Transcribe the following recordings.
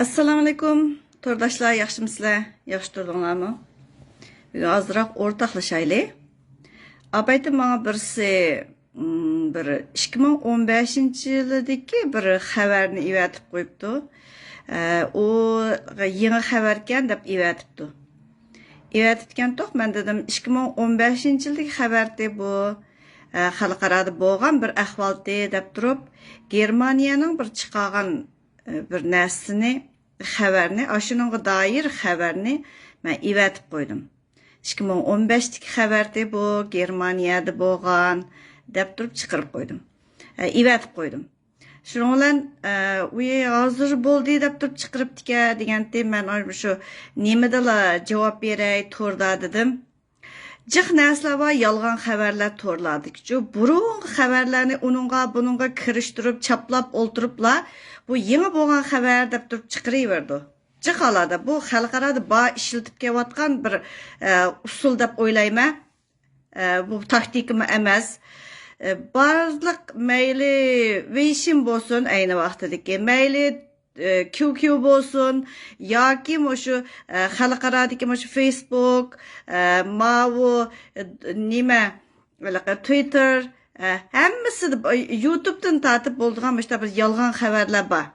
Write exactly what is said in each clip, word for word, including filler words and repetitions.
ئەسسالامۇئەلەيكۇم، تورداشلار، ياخشىمۇسىلەر؟ ياخشى تۇردۇڭلارمۇ؟ بۈگۈن ئازراق ئورتاقلىشايلى. ئاپايتىم ماڭا بىرسى، م، بىر ئىككى مىڭ ئون بەشىنچى يىلىدىكى بىر خەۋەرنى ئېۋەتىپ قويۇپتۇ. ئە، ئۇ يېڭى خەۋەركەن دەپ ئېۋەتىپتۇ. ئېۋەتىپتىكەنتۇق، مەن دېدىم، ئىككى مىڭ ئون بەشىنچى يىلدىكى خەۋەرتى بۇ، ئە، خەلقئارادا بولغان بىر ئەھۋالتى دەپ تۇرۇپ، گېرمانىيەنىڭ بىر چىقارغان، ئە، بىر نەرسىنى، خەۋەرنى، ئاشۇنىڭغا دائىر خەۋەرنى مەن ئېۋەتىپ قويدۇم. ئىككى مىڭ ئون بەشتىكى خەۋەرتى بۇ، گېرمانىيەدە بولغان، دەپ تۇرۇپ چىقىرىپ قويدۇم. ئە، ئېۋەتىپ قويدۇم. شۇنىڭ بىلەن، ئە، ئۇ ھازىر بولدى دەپ تۇرۇپ چىقىرىپتىكەن دېگەنتى، مەن ئاشۇ نېمىدىلا جاۋاب بېرەي توردا دېدىم. جىق نەرسىلەر بار، يالغان خەۋەرلەر تورلاردىكىچۇ. بۇرۇنقى خەۋەرلەرنى ئۇنىڭغا، بۇنىڭغا كىرىشتۈرۈپ، چاپلاپ ئولتۇرۇپلا، بۇ يېڭى بولغان خەۋەر دەپ تۇرۇپ چىقىرىۋېرىدۇ. جىق ھالدا بۇ خەلقئارادا بار ئىشلىتىپ كېلىۋاتقان بىر، ئە، ئۇسۇل دەپ ئويلايمەن. ئە، بۇ تاكتىكىمۇ ئەمەس. ئە، بارلىق مەيلى ۋېيشىن بولسۇن ئەينى ۋاقتىدىكى، مەيلى، ئە، كيۇ كيۇ بولسۇن ياكى مۇشۇ، ئە، خەلقئارادىكى مۇشۇ فېيسبۇك، ئە، ماۋۇ، ئە، نېمە، ھېلىقى تۋىتتېر، ئە، ھەممىسىدە، يۇتۇبتىن تارتىپ بولىدىغان مۇشۇنداق بىر يالغان خەۋەرلەر بار.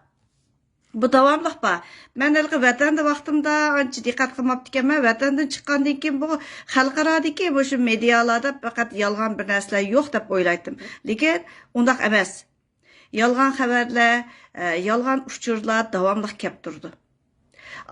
بۇ داۋاملىق بار. مەن ھېلىقى ۋەتەندە ۋاقتىمدا ئانچە دىققەت قىلماپتىكەنمەن. ۋەتەندىن چىققاندىن كېيىن بۇ خەلقئارادىكى مۇشۇ مېدىيالاردا پەقەت يالغان بىر نەرسىلەر يوق دەپ ئويلايتتىم. لېكىن ئۇنداق ئەمەس. يالغان خەۋەرلەر، ئە، يالغان ئۇچۇرلار داۋاملىق كەپ تۇرىدۇ.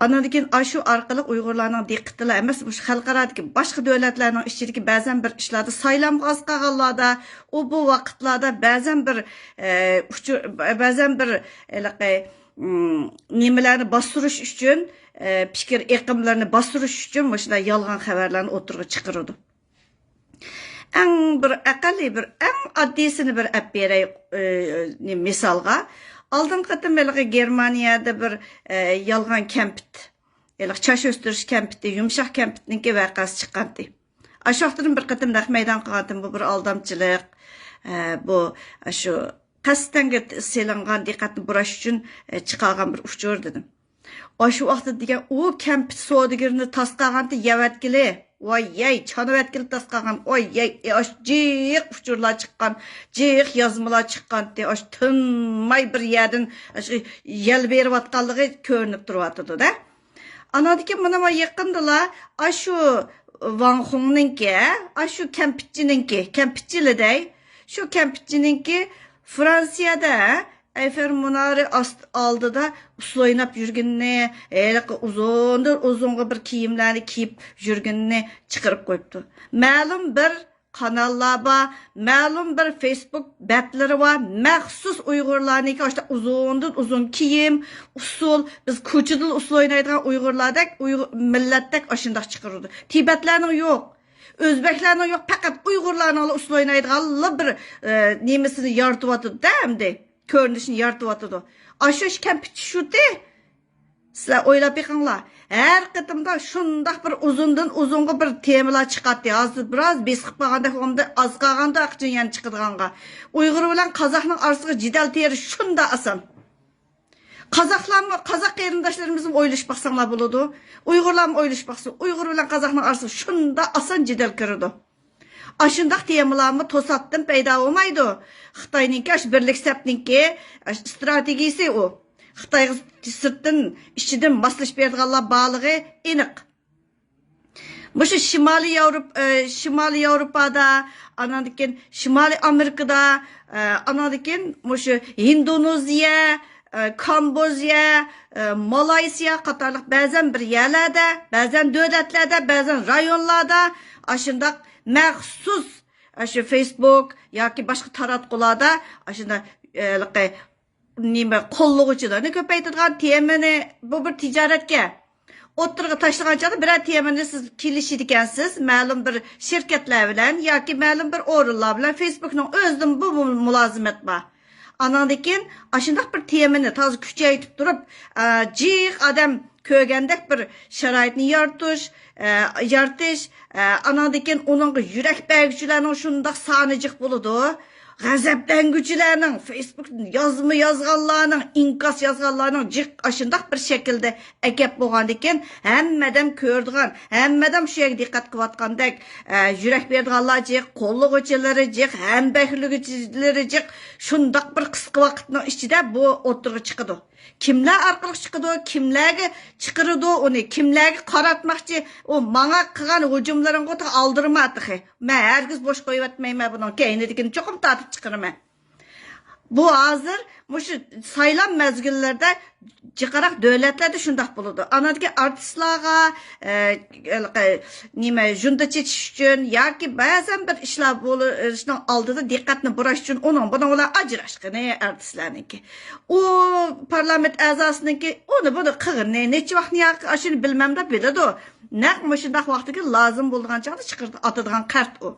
ئاندىن كېيىن ئاشۇ ئارقىلىق ئۇيغۇرلارنىڭ دىققىتىلا ئەمەس، مۇشۇ خەلقئارادىكى باشقا دۆلەتلەرنىڭ ئىچىدىكى بەزەن بىر ئىشلاردا، سايلامغا ئاز قالغانلاردا، ئۇ بۇ ۋاقىتلاردا بەزەن بىر، ئە، ئۇچۇر، بەزەن بىر ھېلىقى، ئىم، نېمىلەرنى باستۇرۇش ئۈچۈن، ئە، پىكىر ئېقىملىرىنى باستۇرۇش ئۈچۈن مۇشۇنداق يالغان خەۋەرلەرنى ئوتتۇرىغا چىقىرىدۇ. ئەڭ بىر ئەقەللىي بىر، ئەڭ ئاددىيسىنى بىر ئەپ بېرەي، ئە، مىسالغا. ئالدىنقى قېتىم ھېلىقى گېرمانىيەدە بىر، ئە، يالغان كەمپۈت، ھېلىقى چاچ ئۆستۈرۈش كەمپۈتى، يۇمشاق كەمپۈتنىڭكى ۋەقەسى چىققانتى. ئاشۇ ۋاقىتتىن بىر قېتىم نەق مەيدان قىلغانتىم، بۇ بىر ئالدامچىلىق، ئە، بۇ، ئاشۇ قەستەنگە سېلىنغان دىققەتنى بۇراش ئۈچۈن، ئە، چىقارغان بىر ئۇچۇر دېدىم. ئاشۇ ۋاقىتتا دېگەن ئۇ كەمپۈت سودىگىرىنى تاسقاغانتى يەۋەتكىلى. ۋاي يەي، چانىۋەتكىلى تاسقاغان. ۋاي يەي، ئاشۇ جىق ئۇچۇرلار چىققان، جىق يازمىلار چىققانتى. ئاشۇ تىنماي بىر يەردىن ئاشۇ يەل بېرىۋاتقانلىقى كۆرۈنۈپ تۇرۇۋاتىدۇ-دە. ئاناندىكىن مانا يېقىندىلا ئاشۇ ۋاڭ خۇڭنىڭكى، ئاشۇ كەمپۈتچىنىڭكى، كەمپۈتچىلا دەي، شۇ كەمپۈتچىنىڭكى فرانسىيەدە ئەيفېل مۇنارى ئاست-، ئالدىدا ئۇسسۇل ئويناپ يۈرگىنىنى، ھېلىقى ئۇزۇندىن ئۇزۇنغا بىر كىيىملەرنى كىيىپ يۈرگىنىنى چىقىرىپ قويۇپتۇ. مەلۇم بىر قاناللار بار، مەلۇم بىر فېيسبۇك بەتلىرى بار، مەخسۇس ئۇيغۇرلارنىڭكى ئاشۇنداق ئۇزۇندىن ئۇزۇن كىيىم، ئۇسسۇل، بىز كوچىدىلا ئۇسسۇل ئوينايدىغان ئۇيغۇرلاردەك، ئۇيغۇر، مىللەتتەك ئاشۇنداق چىقىرىدۇ. تىبەتلەرنىڭ يوق. ئۆزبەكلەرنىڭ يوق، پەقەت ئۇيغۇرلارنىڭلا ئۇسسۇل ئوينايدىغانلا بىر، ئە، نېمىسىنى يارىتىۋاتىدۇ-دە ئەمدى. كۆرۈنۈشىنى يارىتىۋاتىدۇ. ئاشۇ ئىش كەمپۈتچى شۇتى. سىلەر ئويلاپ بېقىڭلار. ھەر قېتىمدا شۇنداق بىر ئۇزۇندىن ئۇزۇنغا بىر تېمىلار چىقاتتى. ھازىر بىراز بېسىقىپ قالغاندەك بولغاندا، ئاز قالغاندا ئاقچىنى يەنە چىقىدىغانغا. ئۇيغۇر بىلەن قازاقنىڭ ئارىسىغا جېدەل تېرىش شۇنداق ئاسان. قازاقلارمۇ، قازاق قېرىنداشلىرىمىزمۇ ئويلىشىپ باقساڭلار بولىدۇ. ئۇيغۇرلارمۇ ئويلىشىپ باقسۇن. ئۇيغۇر بىلەن قازاقنىڭ ئارىسىغا شۇنداق ئاسان جېدەل كىرىدۇ. ئاشۇنداق تېمىلارمۇ توساتتىن پەيدا بولمايدۇ. خىتاينىڭكى، ئاشۇ بىرلىك سەپنىڭكى، ئاشۇ ئىستراتېگىيىسى ئۇ. خىتايغا سىرتتىن، ئىچىدىن ماسلىشىپ بېرىدىغانلار بارلىقى ئېنىق. مۇشۇ شىمالىي ياۋروپ-، ئە، شىمالىي ياۋروپادا، ئاناندىن كېيىن شىمالىي ئامېرىكىدا، ئە، ئاناندىن كېيىن مۇشۇ ھىندونېزىيە، ئە، كامبودژا، ئە، مالايسىيا قاتارلىق بەزەن بىر يەرلەردە، بەزەن دۆلەتلەردە، بەزەن رايونلاردا ئاشۇنداق مەخسۇس، ئاشۇ فېيسبۇك ياكى باشقا تاراتقۇلاردا ئاشۇنداق، ئە، ھېلىقى نېمە، قوللىغۇچىلارنى كۆپەيتىدىغان تېمىنى، بۇ بىر تىجارەتكە ئوتتۇرىغا تاشلىغان چاغدا بىرەر تېمىنى سىز كېلىشىدىكەنسىز، مەلۇم بىر شىركەتلەر بىلەن ياكى مەلۇم بىر ئورۇنلار بىلەن، فېيسبۇكنىڭ ئۆزىدىمۇ بۇ مۇلازىمەت بار. ئاناندىن كېيىن ئاشۇنداق بىر تېمىنى تازا كۈچەيتىپ تۇرۇپ، ئە، جىق ئادەم كۆرگەندەك بىر شارائىتنى يارىتىش، ئە، يارىتىش، ئە، ئاناندىن كېيىن ئۇنىڭغا يۈرەك بەرگۈچىلەرنىڭ شۇنداق سانى جىق بولىدۇ. غەزەپلەنگۈچىلەرنىڭ، فېيسبۇكتا يازما يازغانلارنىڭ، ئىنكاس يازغانلارنىڭ جىق ئاشۇنداق بىر شەكىلدە ئەكەپ بولغاندىكىن، ھەممە ئادەم كۆرىدىغان، ھەممە ئادەم شۇ يەرگە دىققەت قىلىۋاتقاندەك، ئە، يۈرەك بېرىدىغانلار جىق، قوللىغۇچىلىرى جىق، ھەمبەھىرلىگۈچىلىرى جىق، شۇنداق بىر قىسقا ۋاقىتنىڭ ئىچىدە بۇ ئوتتۇرىغا چىقىدۇ. كىملەر ئارقىلىق چىقىدۇ، كىملەرگە چىقىرىدۇ ئۇنى، كىملەرگە قاراتماقچى، ئۇ ماڭا قىلغان ھۇجۇملىرىڭغا تېخى ئالدىرىما تېخى. مەن ھەرگىز بوش قويۇۋەتمەيمەن بۇنىڭ كەينىدىكىنى چوقۇم تارتىپ چىقىرىمەن. بۇ ھازىر مۇشۇ سايلام مەزگىللىرىدە جىقراق دۆلەتلەردە شۇنداق بولىدۇ. ئانادىكى ئارتىسلارغا، ئە، ھېلىقى نېمە، ژۇندا چېچىش ئۈچۈن ياكى بەزەن بىر ئىشلار بولۇشنىڭ ئالدىدا دىققەتنى بۇراش ئۈچۈن ئۇنىڭ بۇنىڭ بىلەن ئاجراشقىنى ئارتىسلارنىڭكى. ئۇ پارلامېنت ئەزاسىنىڭكى ئۇنى بۇنى قىلغىنى، نەچچە ۋاقىتنى ياكى ئاشۇنى بىلمەمدە بىلىدۇ. نەق مۇشۇنداق ۋاقتىگە لازىم بولىدىغان چاغدا چىقىرىدۇ، ئاتىدىغان قەرت ئۇ.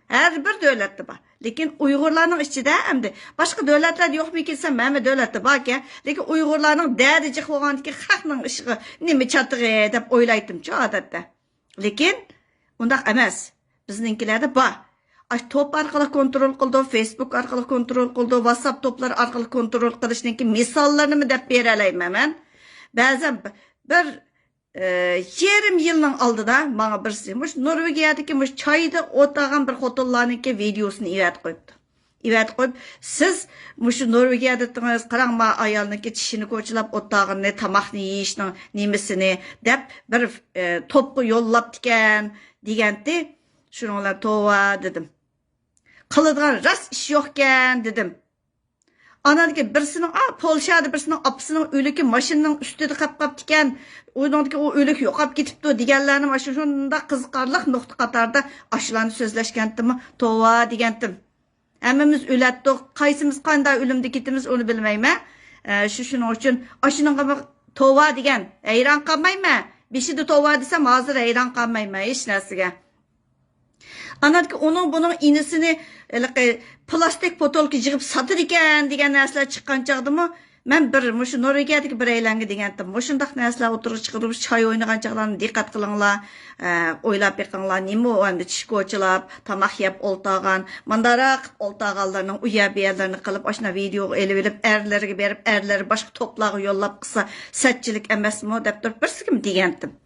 ھەر بىر دۆلەتتە بار. لېكىن ئۇيغۇرلارنىڭ ئىچىدە ئەمدى باشقا دۆلەتلەردە يوقمىكىن دېسەم، ھەممە دۆلەتتە باركەن. لېكىن ئۇيغۇرلارنىڭ دەردى جىق بولغاندىكىن خەقنىڭ ئىشىغا نېمە چاتىقى دەپ ئويلايتتىمچۇ ئادەتتە. لېكىن ئۇنداق ئەمەس. بىزنىڭكىلەردە بار. ئاشۇ توپ ئارقىلىق كونترول قىلىدۇ، فېيسبۇك ئارقىلىق كونترول قىلىدۇ، ۋاتساپ توپلىرى ئارقىلىق كونترول قىلىشنىڭكى مىساللىرىنىمۇ دەپ بېرەلەيمەن مەن. بەزەن بىر، ئە، يېرىم يىلنىڭ ئالدىدا ماڭا بىرسى مۇشۇ نورۋېگىيەدىكى مۇشۇ چايدا ئولتۇرغان بىر خوتۇنلارنىڭكى ۋىدېئوسىنى ئەۋەتىپ قويۇپتۇ. ئەۋەتىپ قويۇپ، سىز مۇشۇ نورۋېگىيەدە تۇرۇڭىز، قاراڭ، ما ئايالنىڭكى چىشىنى كوچىلاپ ئولتۇرغىنىنى، تاماقنى يېيىشنىڭ نېمىسىنى دەپ بىر، ئە، توپقا يوللاپتىكەن دېگەنتى. شۇنىڭ بىلەن توۋا دېدىم. قىلىدىغان راست ئىش يوقكەن دېدىم. ئاناندىكىن بىرسىنىڭ، ئا، پولشادا بىرسىنىڭ ئاپىسىنىڭ ئۆلۈكى ماشىنىنىڭ ئۈستىدە قاپ قاپتىكەن، ئۇنىڭدىكى ئۇ ئۆلۈك يوقاپ كېتىپتۇ دېگەنلەرنى مانا شۇنداق قىزىقارلىق نۇقتا قاتارىدا ئاشۇلارنى سۆزلەشكەنتىمۇ، توۋا دېگەنتىم. ھەممىمىز ئۆلەتتۇق. قايسىمىز قانداق ئۆلۈمدە كېتىمىز، ئۇنى بىلمەيمەن. ئە، شۇ، شۇنىڭ ئۈچۈن ئاشۇنىڭغا توۋا دېگەن. ھەيران قالمايمەن. بېشىدا توۋا دېسەم، ھازىر ھەيران قالمايمەن ھېچ نەرسىگە. ئاناندىكى ئۇنىڭ بۇنىڭ ئىنىسىنى ھېلىقى پلاستىك پوتۇلكا يىغىپ ساتىدىكەن دېگەن نەرسىلەر چىققان چاغدىمۇ، مەن بىر مۇشۇ نورۋېگىيەدىكى بىرەيلەنگە دېگەنتىم، مۇشۇنداق نەرسىلەر ئوتتۇرىغا چىقىدۇ، چاي ئوينىغان چاغلارنى دىققەت قىلىڭلار، ئە، ئويلاپ بېقىڭلار، نېمە ئۇ ئەمدى چىش كوچىلاپ، تاماق يەپ ئولتۇرغان، مانداراق قىلىپ ئولتۇرغانلارنىڭ ئۇ يەر بۇ يەرلىرىنى قىلىپ، ئاشۇنداق ۋىدېئوغا ئېلىۋېلىپ، ئەرلىرىگە بېرىپ، ئەرلىرى باشقا توپلارغا يوللاپ قىلسا، سەتچىلىك ئەمەسمۇ دەپ تۇرۇپ، بىرسىگىمۇ دېگەنتىم.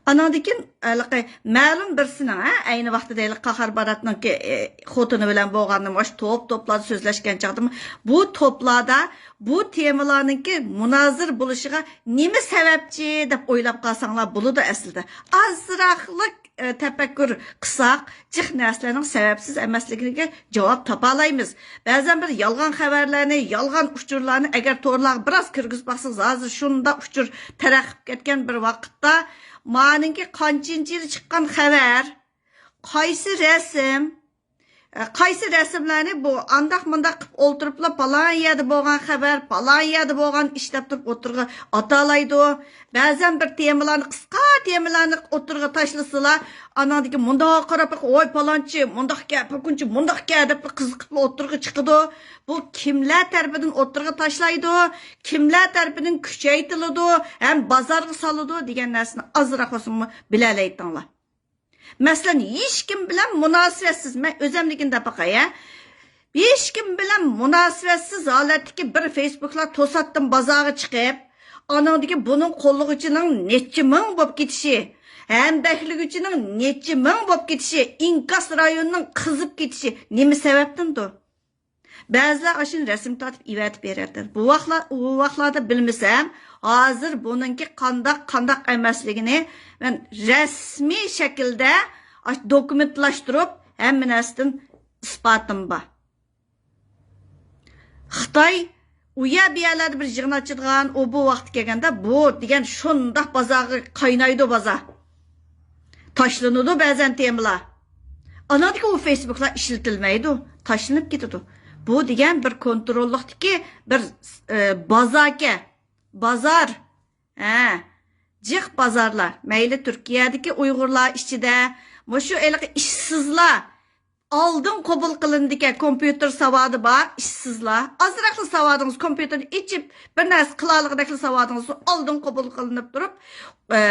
ئاناندىكىن ھېلىقى مەلۇم بىرسىنىڭ، ھە، ئەينى ۋاقتىدا ھېلىقى قاھار باراتنىڭكى، ئى، خوتۇنى بىلەن بولغاندا مۇشۇ توپ، توپلاردا سۆزلەشكەن چاغدىمۇ، بۇ توپلاردا بۇ تېمىلارنىڭكى مۇنازىرە بولۇشىغا نېمە سەۋەبچى دەپ ئويلاپ قالساڭلار بولىدۇ ئەسلىدە. ئازراقلىق، ئى، تەپەككۇر قىلساق، جىق نەرسىلەرنىڭ سەۋەبسىز ئەمەسلىكىگە جاۋاب تاپالايمىز. بەزەن بىر يالغان خەۋەرلەرنى، يالغان ئۇچۇرلارنى ئەگەر تورلارغا بىراز كىرگۈزۈپ باقسىڭىز، ھازىر شۇنداق ئۇچۇر تەرەققىپ كەتكەن بىر ۋاقىتتا، مانىڭكى قانچىنچى يىلى چىققان خەۋەر، قايسى رەسىم، ئە، قايسى رەسىملەرنى بۇ ئانداق مۇنداق قىلىپ ئولتۇرۇپلا پالان يەردە بولغان خەۋەر، پالان يەردە بولغان ئىش دەپ تۇرۇپ ئوتتۇرىغا ئاتالايدۇ. بەزەن بىر تېمىلارنى، قىسقا تېمىلارنى ئوتتۇرىغا تاشلىسىلا، ئاناندىكى مۇنداق قاراپ، ۋاي پالانچى مۇنداقكەن، پۇلكۈنچى مۇنداقكەن دەپ قىزىقىپلا ئوتتۇرىغا چىقىدۇ. بۇ كىملەر تەرىپىدىن ئوتتۇرىغا تاشلايدۇ، كىملەر تەرىپىدىن كۈچەيتىلىدۇ ھەم بازارغا سالىدۇ دېگەن نەرسىنى ئازراق بولسىمۇ بىلەلەيتىڭلار. مەسىلەن، ھېچكىم بىلەن مۇناسىۋەتسىز، مەن ئۆزەمنىكىنى دەپ باقاي، ھە. ھېچكىم بىلەن مۇناسىۋەتسىز ھالەتتىكى بىر فېيسبۇكلار توساتتىن بازارغا چىقىپ، ئانىڭدىكى بۇنىڭ قوللىغۇچىنىڭ نەچچە مىڭ بولۇپ كېتىشى، ھەمبەھىرلىگۈچىنىڭ نەچچە مىڭ بولۇپ كېتىشى، ئىنكاس رايونىنىڭ قىزىپ كېتىشى نېمە سەۋەبتىندۇ؟ بەزىلەر ئاشۇنى رەسىم تارتىپ ئېۋەتىپ بېرەتتى. بۇ ۋاقلا-، ئۇ ۋاقلاردا بىلمىسەم، ھازىر بۇنىڭكى قانداق، قانداق ئەمەسلىكىنى مەن رەسمىي شەكىلدە ئاش-، دوكۇمېنتلاشتۇرۇپ، ھەممە نەرسىدىن ئىسپاتىم بار. خىتاي ئۇ يەر بۇ يەرلەردە بىر يىغىن ئاچىدىغان، ئۇ بۇ ۋاقتى كەلگەندە بۇ دېگەن شۇنداق بازارغا قاينايدۇ بازار. تاشلىنىدۇ بەزەن تېمىلار. ئاناندىكى ئۇ فېيسبۇكلار ئىشلىتىلمەيدۇ، تاشلىنىپ كېتىدۇ. بۇ دېگەن بىر كونتروللۇقتىكى بىر، ئى، بازاركەن. بازار. ھە. جىق بازارلار. مەيلى تۈركىيەدىكى ئۇيغۇرلار ئىچىدە مۇشۇ ھېلىقى ئىشسىزلار ئالدىن قوبۇل قىلىنىدىكەن، كومپيۇتېر ساۋادى بار، ئىشسىزلار. ئازراقلا ساۋادىڭىز، كومپيۇتېرنى ئېچىپ، بىر نەرسە قىلالىغۇدەكلا ساۋادىڭىز ئالدىن قوبۇل قىلىنىپ تۇرۇپ، ئە،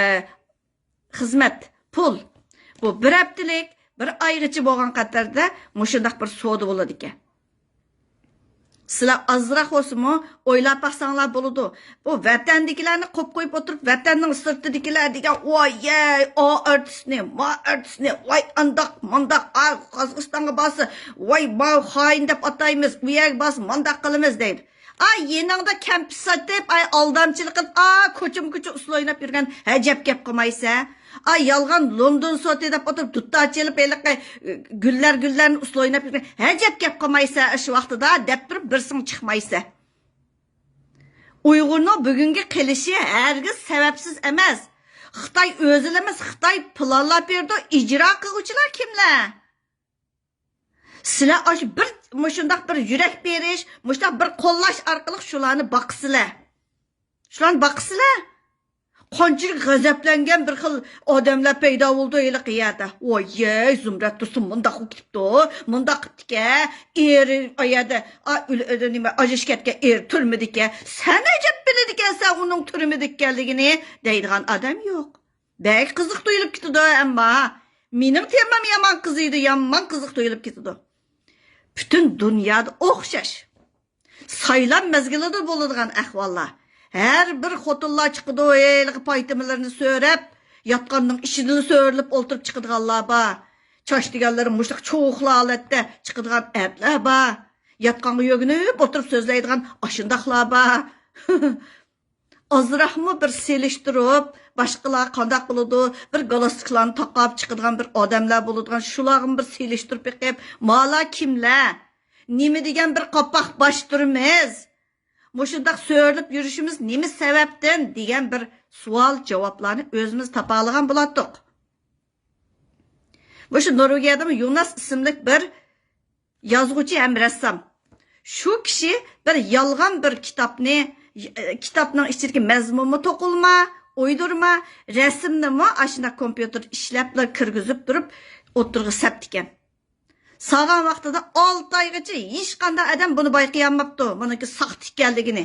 خىزمەت، پۇل. بۇ بىر ھەپتىلىك، بىر ئايغىچە بولغان قەتەردە مۇشۇنداق بىر سودا بولىدىكەن. سىلەر ئازراق بولسىمۇ ئويلاپ باقساڭلار بولىدۇ. بۇ ۋەتەندىكىلەرنى قويۇپ قويۇپ ئولتۇرۇپ، ۋەتەننىڭ سىرتىدىكىلەر دېگەن، ۋايەي، ئا ئارتىسنى، ما ئارتىسنى، ۋاي ئانداق، مانداق، ئا قازاقىستانغا بارسا، ۋاي ماۋۇ خائىن دەپ ئاتايمىز، ئۇ يەرگە بارسا مانداق قىلىمىز دەيدۇ. ئا يېنىڭدا كەمپۈت ساتىپ، ئاي ئالدامچىلىق قىلىپ، ئا كوچىمۇ كوچا ئۇسسۇل ئويناپ يۈرگەن ئەجەب گەپ قىلمايسەن. ئا يالغان لوندون سوتى دەپ ئولتۇرۇپ، دۇتار چېلىپ، ھېلىقى، ئە، گۈللەر گۈللەرنى ئۇسسۇل ئويناپ يۈرگەن ئەجەب گەپ قىلمايسەن، ئاشۇ ۋاقتىدا دەپ تۇرۇپ بىرسىڭ چىقمايسەن. ئۇيغۇرنىڭ بۈگۈنگە قېلىشى ھەرگىز سەۋەبسىز ئەمەس. خىتاي ئۆزىلا ئەمەس، خىتاي پىلانلاپ بېرىدۇ، ئىجرا قىلغۇچىلار كىملەر؟ سىلەر ئاشۇ بىر، مۇشۇنداق بىر يۈرەك بېرىش، مۇشۇنداق بىر قوللاش ئارقىلىق شۇلارنى باقىسىلەر. شۇلارنى باقىسىلەر. قانچىلىك غەزەپلەنگەن بىر خىل ئادەملەر پەيدا بولىدۇ ھېلىقى يەردە. ۋايەي، زۇمرەت تۇرسۇن مۇنداق بولۇپ كېتىپتۇ، مۇنداق قىپتىكەن، ئېرى ئا يەردە، ئا، ئۆل-، ئۆل-، نېمە، ئاجرىشىپ كەتكەن، ئېرى تۈرمىدىكەن. سەن ئەجەب بىلىدىكەنسەن ئۇنىڭ تۈرمىدە ئىكەنلىكىنى دەيدىغان ئادەم يوق. بەك قىزىق تۇيۇلۇپ كېتىدۇ، ئەمما مېنىڭ تېمام يامان قىزىيدۇ، يامان قىزىق تۇيۇلۇپ كېتىدۇ. پۈتۈن دۇنيادا ئوخشاش. سايلام مەزگىلىدە بولىدىغان ئەھۋاللار. ھەر بىر خوتۇنلار چىقىدۇ، ھېلىقى پايتىمىلىرىنى سۆرەپ، ياتقاننىڭ ئىچىدىلا سۆرىلىپ ئولتۇرۇپ چىقىدىغانلار بار. چاچ دېگەنلىرى مۇشۇنداق چوغۇقلا ھالەتتە چىقىدىغان ئەرلەر بار. ياتقانغا يۆگىنىپ ئولتۇرۇپ سۆزلەيدىغان ئاشۇنداقلار بار. ئازراقمۇ بىر سېلىشتۇرۇپ، باشقىلار قانداق بولىدۇ، بىر گالستۇكلارنى تاقاپ چىقىدىغان بىر ئادەملەر بولىدىغان، شۇلارغىمۇ بىر سېلىشتۇرۇپ بېقىپ، مالا كىملەر؟ نېمە دېگەن بىر قاپاق باش تۇرىمىز؟ مۇشۇنداق سۆرىلىپ يۈرۈشىمىز نېمە سەۋەبتىن؟ دېگەن بىر سوئال جاۋابلارنى ئۆزىمىز تاپالىغان بولاتتۇق. مۇشۇ نورۋېگىيەدىمۇ يوناس ئىسىملىك بىر يازغۇچى ھەم رەسسام. شۇ كىشى بىر يالغان بىر كىتابنى، كىتابنىڭ ئىچىدىكى مەزمۇنمۇ توقۇلما، ئويدۇرما، رەسىمنىمۇ ئاشۇنداق كومپيۇتېر ئىشلەپلا كىرگۈزۈپ تۇرۇپ ئوتتۇرىغا سەپتىكەن. سالغان ۋاقتىدا ئالتە ئايغىچە ھېچقانداق ئادەم بۇنى بايقىيالماپتۇ، بۇنىڭكى ساختا ئىكەنلىكىنى.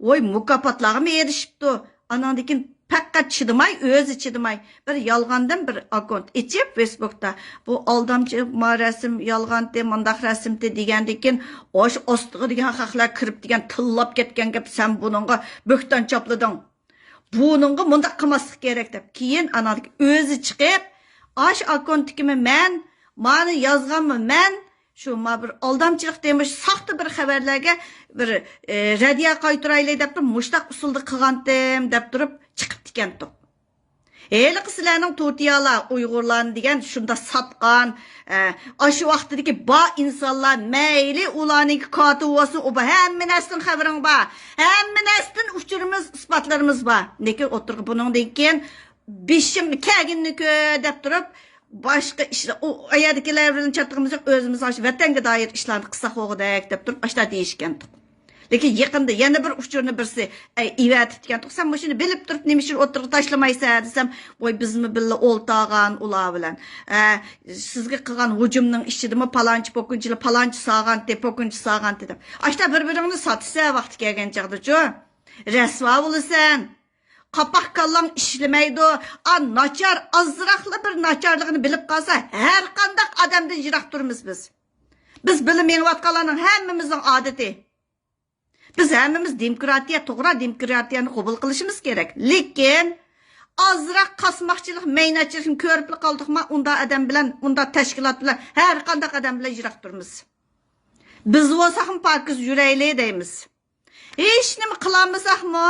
ۋوي، مۇكاپاتلارغىمۇ ئېرىشىپتۇ. ئاناندىن كېيىن پەقەت چىدىماي، ئۆزى چىدىماي، بىر يالغاندىن بىر ئاككونت ئېچىپ فېيسبۇكتا، بۇ ئالدامچى، ما رەسىم يالغانتى، مانداق رەسىمتى دېگەندىن كېيىن، ئاشۇ ئاستىغا دېگەن خەقلەر كىرىپ دېگەن تىللاپ كەتكەن گەپ، سەن بۇنىڭغا بۆھتان چاپلىدىڭ. بۇنىڭغا مۇنداق قىلماسلىق كېرەك دەپ، كېيىن ئاناندىن كېيىن ئۆزى چىقىپ، ئاشۇ ئاككونتتىكىمۇ مەن، مانى يازغانمۇ مەن، شۇ ما بىر ئالدامچىلىق دېمىش، ساختا بىر خەۋەرلەرگە بىر، ئى، رەددىيە قايتۇرايلى دەپ تۇرۇپ، مۇشتاق ئۇسۇلدا قىلغانتىم دەپ تۇرۇپ چىقىپتىكەنتۇق. ھېلىقى سىلەرنىڭ تۇتىيالا ئۇيغۇرلارنى دېگەن شۇنداق ساتقان، ئە، ئاشۇ ۋاقتىدىكى بار ئىنسانلار، مەيلى ئۇلارنىڭكى كاتىپ بولسۇن، ئۇ بار، ھەممە نەرسىدىن خەۋىرىڭ بار، ھەممە نەرسىدىن ئۇچۇرىمىز، ئىسپاتلىرىمىز بار. لېكىن ئوتتۇرىغا بۇنىڭدىن كېيىن بېشىڭ كەلگىنىنى كۆر دەپ تۇرۇپ، باشقا ئىشلار، ئۇ، ئۇ يەردىكىلەر بىلەن چاتىقىمىز يوق، ئۆزىمىز ئاشۇ ۋەتەنگە دائىر ئىشلارنى قىلساق بولغۇدەك دەپ تۇرۇپ، ئاشۇنداق دېيىشكەنتۇق. لېكىن يېقىندا يەنە بىر ئۇچۇرنى بىرسى، ئەي، ئېۋەتىپتىكەنتۇق، سەن مۇشۇنى بىلىپ تۇرۇپ نېمە ئۈچۈن ئوتتۇرىغا تاشلىمايسەن دېسەم، ۋاي، بىزمۇ بىللە ئولتۇرغان ئۇلار بىلەن. ئە، سىزگە قىلغان ھۇجۇمنىڭ ئىچىدىمۇ پالانچى پوكۇنچىلار، پالانچى سالغانتى، پوكۇنچى سالغانتى دەپ. ئاشۇنداق بىر بىرىڭنى ساتىسەن ۋاقتى كەلگەن چاغدىچۇ. رەسۋا بولىسەن. قاپاق كاللاڭ ئىشلىمەيدۇ. ئا، ناچار، ئازراقلا بىر ناچارلىقىنى بىلىپ قالسا، ھەر قانداق ئادەمدىن يىراق تۇرىمىز بىز. بىز بىللە مېڭىۋاتقانلارنىڭ ھەممىمىزنىڭ ئادىتى. بىز ھەممىمىز دېموكراتىيە، توغرا دېموكراتىيەنى قوبۇل قىلىشىمىز كېرەك. لېكىن ئازراق قاسماقچىلىق، مەينەتچىلىكنى كۆرۈپلا قالدۇقما، ئۇنداق ئادەم بىلەن، ئۇنداق تەشكىلات بىلەن، ھەر قانداق ئادەم بىلەن يىراق تۇرىمىز. بىز بولساقمۇ پاكىز يۈرەيلى دەيمىز. ھېچنېمە قىلالمىساقمۇ،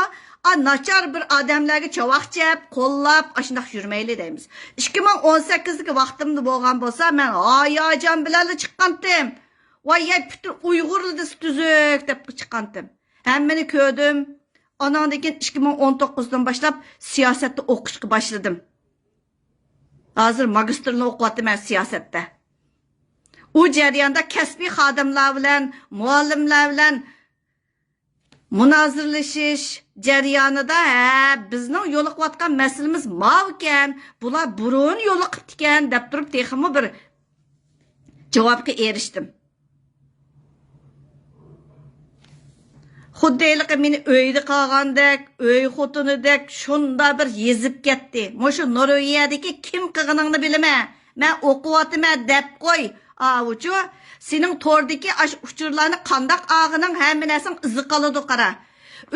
ئا، ناچار بىر ئادەملەرگە چاۋاك چەپ، قوللاپ، ئاشۇنداق يۈرمەيلى دەيمىز. ئىككى مىڭ ئون سەككىزدىكى ۋاقتىمدا بولغان بولسا، مەن ھاياجان بىلەنلا چىققانتىم. ۋاي، يەي، پۈتۈن ئۇيغۇرلا دېسە تۈزۈك دەپ چىققانتىم. ھەممىنى كۆردۈم. ئاناندىن كېيىن ئىككى مىڭ ئون توققۇزدىن باشلاپ سىياسەتتە ئوقۇشقا باشلىدىم. ھازىر ماگىستىرنى ئوقۇۋاتىمەن سىياسەتتە. ئۇ جەرياندا كەسپىي خادىملار بىلەن، مۇئەللىملەر بىلەن مۇنازىرىلىشىش جەريانىدا، ھە، بىزنىڭ يولۇقۇۋاتقان مەسىلىمىز ماۋۇكەن، بۇلار بۇرۇن يولۇقۇپتىكەن دەپ تۇرۇپ تېخىمۇ بىر جاۋابقا ئېرىشتىم. خۇددى ھېلىقى مېنى ئۆيدە قالغاندەك، ئۆي خوتۇنىدەك شۇنداق بىر يېزىپ كەتتى. مۇشۇ نورۋېگىيەدىكى كىم قىلغىنىڭنى بىلىمەن، مەن ئوقۇۋاتىمەن دەپ قوي. ئاۋۇچۇ، سېنىڭ توردىكى ئاش ئۇچۇرلارنى قانداق ئاغىنىڭ ھەممە نەرسىڭ ئىزى قالىدۇ قارا.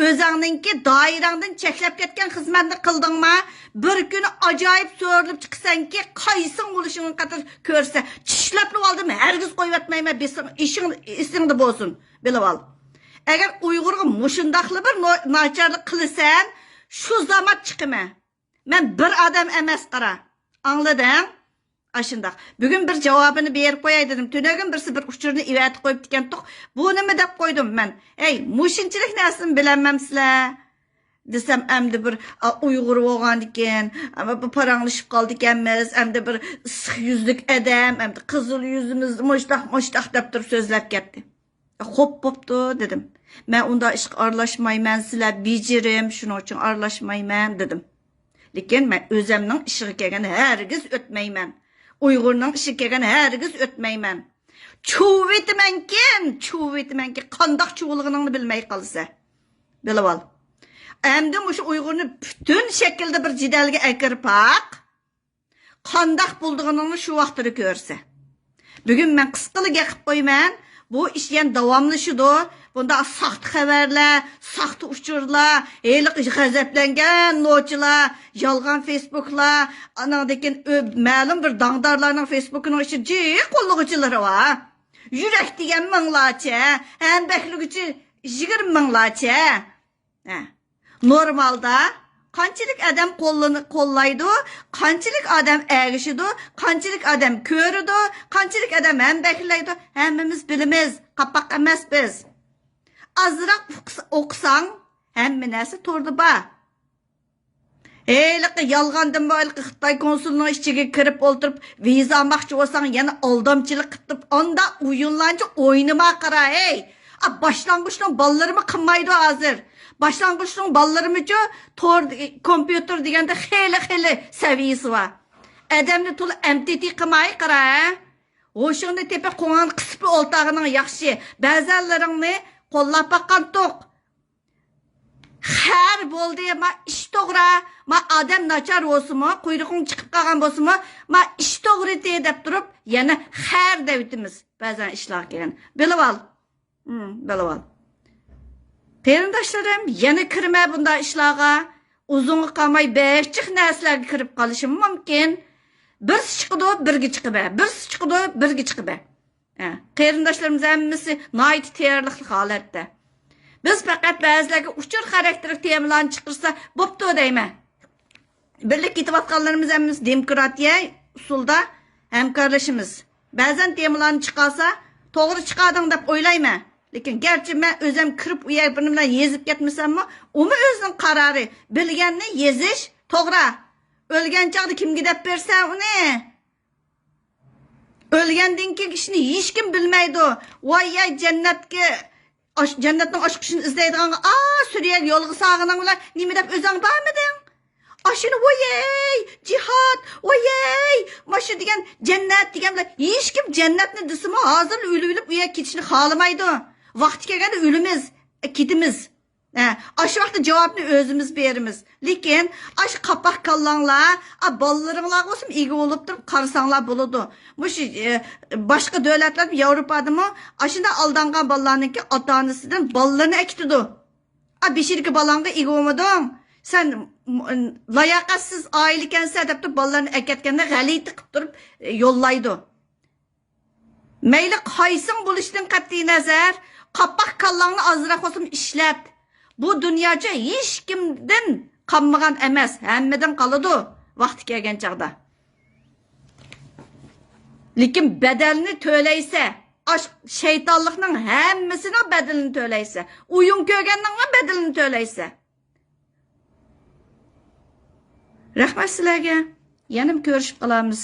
ئۆزەڭنىڭكى دائىرەڭدىن چەكلەپ كەتكەن خىزمەتنى قىلدىڭما؟ بىر كۈنى ئاجايىپ سۆرىلىپ چىقىسەنكى، قايسىڭ بولۇشۇڭنى قەتئىي كۆرسە، چىشلەپلا ئالدىم، ھەرگىز قويۇۋەتمەيمەن، بېسىڭ، ئىشىڭ ئېسىڭدە بولسۇن، بىلىۋال. ئەگەر ئۇيغۇرغا مۇشۇنداقلا بىر نو-، ناچارلىق قىلىسەن، شۇ زامات چىقىمەن. مەن بىر ئادەم ئەمەس، قارا. ئاڭلىدىڭ؟ ئاشۇنداق. بۈگۈن بىر جاۋابىنى بېرىپ قوياي دېدىم. تۈنۈگۈن بىرسى بىر ئۇچۇرنى ئېۋەتىپ قويۇپتىكەنتۇق. بۇ نېمە دەپ قويدۇم مەن. ھەي، مۇشۇنچىلىك نەرسىنى بىلەلمەمسىلەر؟ دېسەم، ئەمدى بىر، ئا، ئۇيغۇر بولغاندىكىن، ئەمما بۇ پاراڭلىشىپ قالدىكەنمىز، ئەمدى بىر ئىسسىق يۈزلۈك ئادەم، ئەمدى قىزىل يۈزىمىز مۇشتاق، مۇشتاق دەپ تۇرۇپ سۆزلەپ كەتتى. خوپ، بوپتۇ، دېدىم. مەن ئۇنداق ئىشقا ئارىلاشمايمەن، سىلەر بېجىرىم، شۇنىڭ ئۈچۈن ئارىلاشمايمەن، دېدىم. لېكىن مەن ئۆزەمنىڭ ئىشىغا كەلگەندە ھەرگىز ئۆتمەيمەن. ئۇيغۇرنىڭ ئىشىغا كەلگەندە ھەرگىز ئۆتمەيمەن. چۇۋۇۋېتىمەنكىن، چۇۋۇۋېتىمەنكىن، قانداق چۇۋۇلىغىنىڭنى بىلمەي قالىسەن. بىلىۋال. ئەمدى مۇشۇ ئۇيغۇرنى پۈتۈن شەكىلدە بىر جېدەلگە ئەكىرىپ باق. قانداق بولىدىغىنىڭنى شۇ ۋاقتىدا كۆرسە. بۈگۈن مەن قىسقىلا گەپ قىلىپ قويىمەن. بۇ ئىش يەنە داۋاملىشىدۇ. بۇنداق ساختا خەۋەرلەر، ساختا ئۇچۇرلار، ھېلىقى غەزەپلەنگەن نوچىلار، يالغان فېيسبۇكلار، ئانىڭدىن كېيىن ئۆ-، مەلۇم بىر داڭدارلارنىڭ فېيسبۇكىنىڭ ئىچىدە جىق قوللىغۇچىلىرى بار. يۈرەك دېگەن مىڭلارچە، ھەمبەھىرلىگۈچى يىگىرمە مىڭلارچە. ھە. نورمالدا قانچىلىك ئادەم قوللىنى-، قوللايدۇ، قانچىلىك ئادەم ئەگىشىدۇ، قانچىلىك ئادەم كۆرىدۇ، قانچىلىك ئادەم ھەمبەھىرلەيدۇ، ھەممىمىز بىلىمىز، قاپاق ئەمەس بىز. ئازراق ئوقۇس-، ئوقۇساڭ، ھەممە نەرسە توردا بار. ھېلىقى يالغاندىنمۇ ھېلىقى خىتاي كونسۇلىنىڭ ئىچىگە كىرىپ ئولتۇرۇپ، ۋىزا ئالماقچى بولساڭ، يەنە ئالدامچىلىق قىلىپ، ئاندا ئويۇنلارنىچە ئوينىما قارا، ھەي! ئا، باشلانغۇچنىڭ بالىلىرىمۇ قىلمايدۇ ھازىر. باشلانغۇچنىڭ بالىلىرىمۇچۇ تور، كومپيۇتېر دېگەندە خېلى، خېلى سەۋىيىسى بار. ئادەمنى تولا ئەمتىتى قىلماي قارا، ھە؟ ھوشۇڭنى تېپىپ، قوڭۇڭنى قىسىپ ئولتۇرغىنىڭ ياخشى. بەزەنلىرىڭنى قوللاپ باققانتۇق. خەر بولدى، ما ئىش توغرا، ما ئادەم ناچار بولسىمۇ، قۇيرۇقۇڭ چىقىپ قالغان بولسىمۇ، ما ئىش توغرىتى دەپ تۇرۇپ، يەنە خەر دەۋېتىمىز بەزەن ئىشلارغا كەلگەن. بىلىۋال. ھىم، بىلىۋال. قېرىنداشلىرىم، يەنە كىرمە بۇنداق ئىشلارغا. ئۇزۇنغا قالماي بەك جىق نەرسىلەرگە كىرىپ قالىشىم مۇمكىن. بىرسى چىقىدۇ، بىرگە چىقىمەن. بىرسى چىقىدۇ، بىرگە چىقىمەن. ھە، قېرىنداشلىرىمىز ھەممىسى ناھايىتى تەييارلىقلىق ھالەتتە. بىز پەقەت بەزىلەرگە ئۇچۇر خاراكتېرلىك تېمىلارنى چىقىرسا بوپتۇ دەيمەن. بىرلىك كېتىۋاتقانلىرىمىز ھەممىمىز دېموكراتىيە ئۇسۇلدا ھەمكارلىشىمىز. بەزەن تېمىلارنى چىقارسا، توغرا چىقاردىڭ دەپ ئويلايمەن. لېكىن گەرچە مەن ئۆزۈم كىرىپ ئۇ يەرگە بىر نېمىلەرنى يېزىپ كەتمىسەممۇ، ئۇمۇ ئۆزىنىڭ قارارى. بىلگەننى يېزىش توغرا. ئۆلگەن چاغدا كىمگە دەپ بېرىسەن ئۇنى؟ ئۆلگەندىن كېيىن ئىشنى ھېچكىم بىلمەيدۇ. ۋاي ياي جەننەتكە، ئاش-، جەننەتنىڭ ئاچقۇچىنى ئىزدەيدىغانغا، ئا، سۈرىيەگە يولغا سالغىنىڭ بىلەن نېمە دەپ ئۆزۈڭ بارمىدىڭ؟ ئاشۇنى ۋايەي، جىھاد، ۋايەي، ماشۇ دېگەن جەننەت دېگەن بىلەن ھېچكىم جەننەتنى دېسىمۇ ھازىرلا ئۆلۈۋېلىپ ئۇ يەرگە كېتىشنى خالىمايدۇ. ۋاقتى كەلگەندە ئۆلىمىز، ئە، كېتىمىز. ھە، ئاشۇ ۋاقىتتا جاۋابنى ئۆزىمىز بېرىمىز. لېكىن ئاشۇ قاپاق كاللاڭلار، ئا، بالىلىرىڭلارغا بولسىمۇ ئىگە بولۇپ تۇرۇپ قارىساڭلار بولىدۇ. مۇشۇ، ئە، باشقا دۆلەتلەردە، ياۋروپادىمۇ ئاشۇنداق ئالدانغان بالىلارنىڭكى ئاتا-ئانىسىدىن بالىلىرىنى ئەكېتىدۇ. ئا، بېشىدىكى بالاڭغا ئىگە بولمىدىڭ. سەن، م-، لاياقەتسىز ئائىلىكەنسەن دەپ تۇرۇپ بالىلارنى ئەكەتكەندە غەلىتە قىلىپ تۇرۇپ، ئە، يوللايدۇ. مەيلى قايسىڭ بولۇشتىن قەتئىينەزەر، قاپاق كاللاڭنى ئازراق بولسىمۇ ئىشلەت. بۇ دۇنياچە ھېچكىمدىن قالمىغان ئەمەس، ھەممىدىن قالىدۇ ۋاقتى كەلگەن چاغدا. لېكىن بەدەلنى تۆلەيسە، ئاش-، شەيتانلىقنىڭ ھەممىسىنىڭ بەدىلىنى تۆلەيسە، ئويۇن كۆرگەننىڭمۇ بەدىلىنى تۆلەيسە. رەھمەت سىلەرگە. يەنە كۆرۈشۈپ قالارمىز.